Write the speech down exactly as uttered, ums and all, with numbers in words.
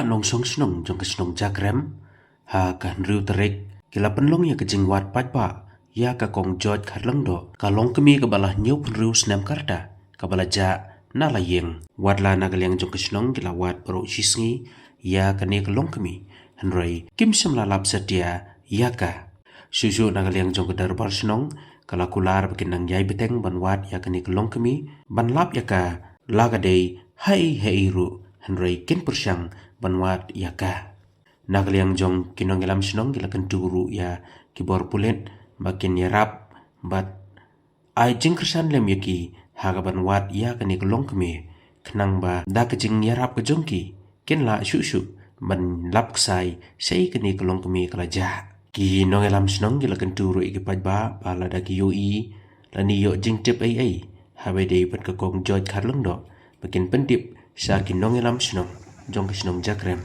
Nongshong shnong jong ka shnong Jakrem, ha ka hynriew tarik, ki la pynlong ïa ka jingwad paidbah ïa ka Kong George Kharlyngdoh, ka longkmie kaba la hynñiewphew hynriew snem ka rta, kaba la jah na la ïing. Watla na ka liang jong ka shnong ki la wad baroh shisngi ïa kane ka longkmie, hynrei kim shym la lap satia ïa ka. Shuh shuh na ka liang jong ka dorbar shnong, ka la kular ba kin nang ïai bteng ban wad ïa kane ka longkmie, ban lap ïa ka, la ka dei haei haei ruh, hynrei kin pyrshang ban wad ïa ka. Na ka liang jong ki nongïalam shnong ki la kyntu ruh ïa ki bor pulit ba kin ïarap bad ai jingkyrshan lem ïa ki ha kaban wad ïa kane ka longkmie, khnang ba da ka jingïarap ka jong ki, kin lah shuh shuh ban lap ksai shaei kane ka longkmie ka la jah. Ki nongïalam shnong ki la kyntu ruh ïa ki paidbah ba lada ki ïohi lane ïoh jingtip ei ei haba ïadei bad ka Kong George Kharlyngdoh, ba kin pyntip sha ki nongïalam shnong jong ka shnong Jakrem.